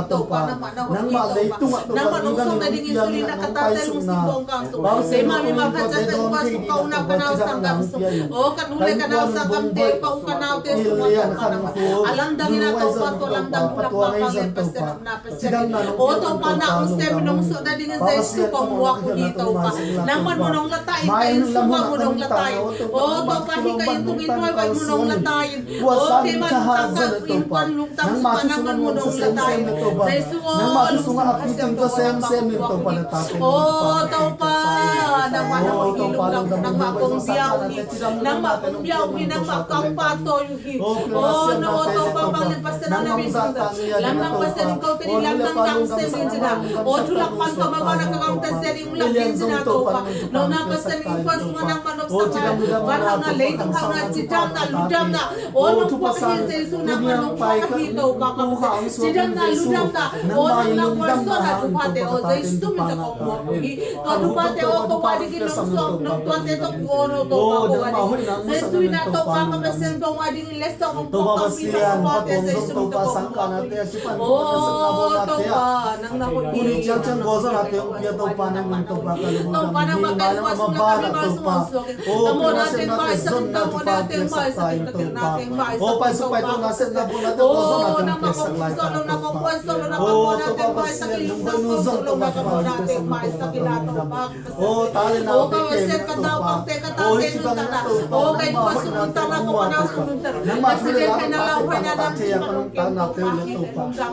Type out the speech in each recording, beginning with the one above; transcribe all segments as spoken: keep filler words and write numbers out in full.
Topa, nangmah na hoih hi Topa. Nangmah nong suang nadingin tuni na ka tate lungsim bawngkang sung, keima mimal khat ciat Topa sung, ka u na ka nau sanggam sung, o ka nu le ka nau sanggamte, ka u ka naute sung, o Topa nangmah a lamdang in a Topa, tua lamdang thu lak pau kang lian Pasian, omna Pasian in, o Topa na hong sem in, nong suah nadingin Jesu kong muak uh hi Topa. Nangmah mun hong lata in, ka inn sungah mun hong lata in, o Topa hih ka inn tung inn nuai vai mun hong lata in, o keima lungtang ka innkuan lungtang sungah nangmah mun hong lata in. Jesu aw, lungsim Pasian Topa nangmah kong muak uh hi. O Topa nangmah na hoih hi, lungdam, nangmah kong bia uh hi, nangmah kong bia uh hi, nangmah kong pahtawi uh hi. O na, o Topa bang lian Pasian na na min lamdang Pasian in kote ding, lamdang na hong sem ding ci na, o thu lak pan ka mah bang na ka gamtat Pasian in hong lak ding ci na Topa. Nopna Pasian in innkuan sungah nangmah nopsakna, van hauhna, leitung hauhna, cidamna, lungdamna, o nong puak ahi Jesu, nangmah nong puak ahi Topa ka Pasian. Cidamna, lungdamna, o nangmah puansuahna thuphate, o Jesu min tawh kong muak uh hi. Tua thuphate, o ko a dingin nong suah nong tuate tawh, o no Topa ko a dingin Jesu in a Topa ka Pasian, ko a dingin letsong hong puak tawh mi tawh ko a te Jesu min tawh kong muak uh hi. O Topa nang na hoih hi. Tuni ciangciang gualzawhnate hong pia Topa nang min Topa ka lungdam. Topa nangmah ka innkuan sung le ka mimal sung hong suak in. O ka mawhna teng maisak in, ka mawhna teng maisak in, ka kilna teng maisak in Topa. O nangmah kong pumsuah lo, nangmah kong puansuah lo, nangmah kong mawhna teng maisak in, nangmah kong pumsuah lo, nangmah kong mawhna teng maisak in a Topa. O ka Pasian, ka naupangte, ka tate nuntakna, o ka innkuan sung nuntakna, ka panau sung nuntakna, ka siteng khaina, lau khaina, dam sung nuntakna, Topa hi,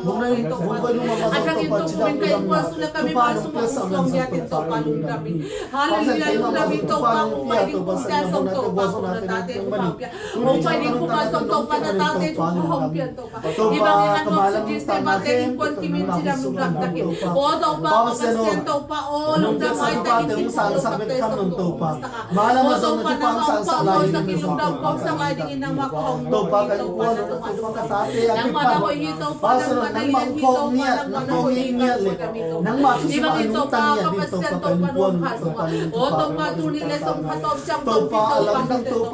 lungdam hi Topa. A thak in tung tung in ka innkuan sung le ka mimal sung a hong suang ngiat in Topa lungdam hi. Halleluiah, lungdam hi Topa, hong pai ding pumpi a zong Topa, ko na tate thupha hong pia. Hong pai ding pum a zong Topa na tate thupha hong pia Topa. Hih bangin a nuam suk ding Topa te innkuan kim in cidam lungdam tak in. O Topa, Pasian Topa, o lungdam ai tak in, innkuan lungdam tak in Topa. O Topa nangmah hong pawlsak lai dingin, lungdam pawlsak lai dingin nangmah kong muak hi Topa, nangmah na hoih hi Topa, nangmah na lian hi Topa, nangmah na hoih hi ka lungdam hi Topa. Hih bangin Topa ka Pasian Topa nong kha zong a, o Topa tuni le zong kha tawm ciang Topa, Topa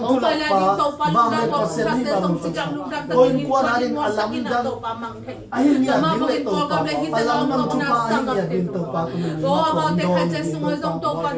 hong pai lai ding Topa, lungdam pawlsak te zong cidam lungdam tak in, innkuan lungdam tak in a Topa mang thei. Nangmah bangin Kawlgam le hihte lau nuamna sanggam te Topa. O amaute khat ciat sungah zong Topa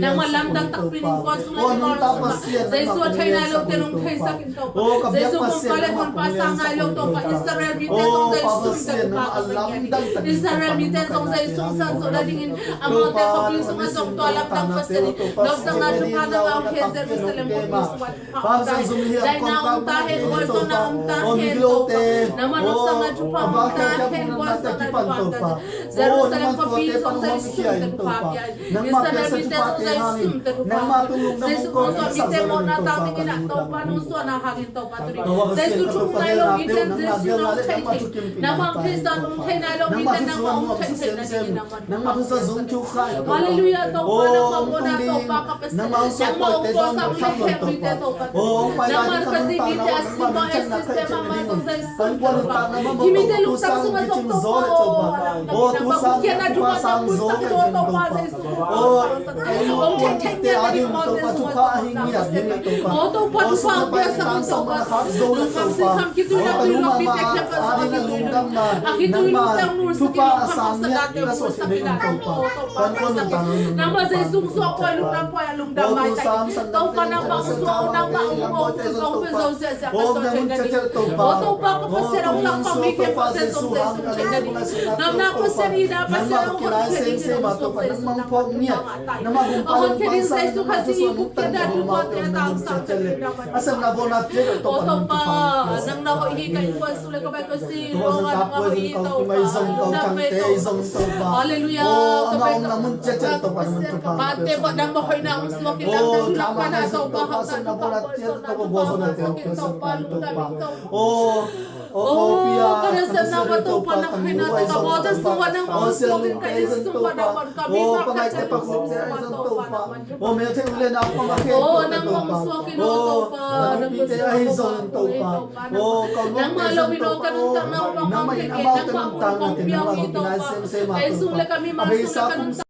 nangmah lamdang takpi in innkuan sungah, innkuan sungah Jesu a thei nai lote nong theisak in Topa. Jesu gumpa le honpa sang nai lo Topa. Israel mite zong Jesu min tawh thupha ka pia in. Israel mite zong Jesu sang zo nadingin amaute khuapi sungah zong tua lamdang Pasian in nopsakna thupha nangmah hong khia, Jerusalem khuapi sungah thupha hong khia. Daihna om ta hen, gualzawhna om ta hen Topa. Nangmah nopsakna thupha om ta hen, gualzawhna thupha om ta hen. Jerusalem khuapi zong Jesu min tawh thupha pia in. Israel mite zong Jesu min tawh thupha pia in. Jesu min tawh mawhna tangin a Topa nong suahna hangin Topa tuni Jesu thu um nai lo mite Jesu nong thei thei. Nangmah hong thei sa nong thei nai lo mite nangmah hong thei thei nadingin nangmah nangmah thu sa zong thu khai Topa. Halleluiah Topa, nangmah mawhna Topa ka Pasian. Nangmah hong suak mite zong nangmah hong kham lo Topa. Nangmah ka zi mite a sim a exist te mahmah zong Jesu min tawh thupha pia in. Hih mite lungtang sungah zong Topa aw, nangmah hong kiatna thupha nangmah hong pia in Topa Jesu. Hong thei thei ngiat nading mawh Jesu min tawh thupha pia in Topa. Aw Topa thupha hong pia sak in Topa. Lungkham sinkham khitui nakpi lo mite khempeuh sungah khitui lungdam, a khitui lungdam nulsak in, lungkham hong sa date hong pulsak in a Topa. Nangmah Jesu hong suak poi, lungdam poi a lungdam maitai. Topa nangmah hong suak, nangmah hong pia, hong pia zo ziahziah ka suak thei nading. Aw Topa ka Pasian, hong lak pang mi khempeuh te zong Jesu hong thei nading. Nopna Pasian, hihna Pasian, hong hon thei ding, hong suak Jesu nangmah a tai. Hong hon thei ding Jesu Khazih i buk kiatna thupha pia, a tangsang thei ding nangmah. Aw Topa, nang na hoih hi, ka innkuan sung le ka bai ka si lo, nang na hoih hi Topa. Halleluiah. Topa in ka mun ciat ciat Topa nang mun Topa, ka pate bawh nang bawh hoihna hong suak in, lamdang thu lak pan a Topa, hauhna thupha, gualzawhna thupha hong suak in Topa, lungdam in Topa. Aw ka nasepna bawh Topa, nang hoihna tawh ka bawh, ka sung bawh nang hong suak in, ka inn sung bawh nang bawh, ka mi bawh, ka ciat bawh, ka sung bawh Topa nang mun. Aw nang mah hong suak in aw Topa, nang mah hong suak in aw Topa, nang mah lo in aw ka nuntakna uh bang hong thei kei, nang mah mun kong pia uh hi Topa. Ka inn sung le ka mimal sung le ka nuntak